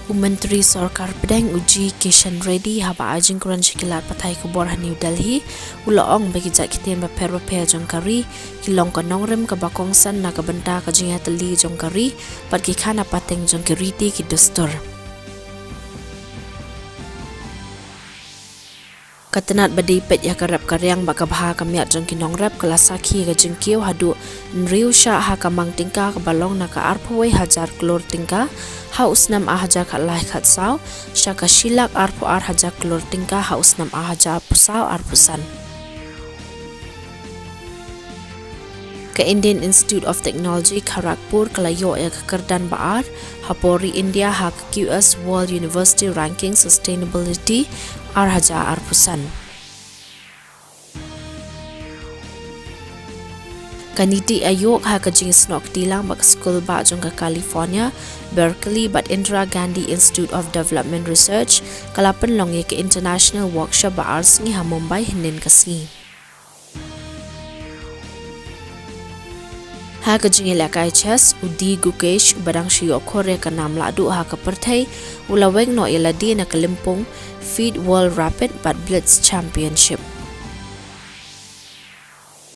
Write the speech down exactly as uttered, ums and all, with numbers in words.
U Myntri Sorkar Pdeng u G Kishan Reddy haba ai jingkren sha ki lad pathai khubor ha New Delhi, u la ong ba ki jait ktien bapher bapher jong ka ri ki long ka nongrim kaba kongsan na ka bynta ka jingïatylli jong ka ri bad ki khana pateng jong ki riti ki dustur. Ka tnat ba dei peit ïa ka rep ka riang bad ka bha ka miat jong ki nongrep ka la sakhi ïa ka jingkiew haduh hynriew shah ha ka mang tyngka kaba long na ka arphew wei hajar klur tyngka ha u snem ar hajar khatlai khatsaw sha ka shi lak arphew ar hajar klur tyngka ha u snem ar hajar arphew saw arphew san. Ka Indian Institute of Technology Kharagpur ka la ïoh ïa ka kyrdan ba ar ha pori India ha ka Q S World University Ranking Sustainability ar hajar arphew san. Ka NITI Aayog ha ka jingsnoh kti lang bad ka skul bah jong ka California, Berkeley bad Indira Gandhi Institute of Development Research ka la pynlong ïa ka International Workshop ba ar sngi ha Mumbai hynnin ka sngi. Ha ka jingïalehkai chess, u D Gukesh uba dang shu ïoh khur ïa ka nam lahduh ha ka pyrthei u la weng noh ïa lade na ka lympung FIDE World Rapid bad Blitz Championship.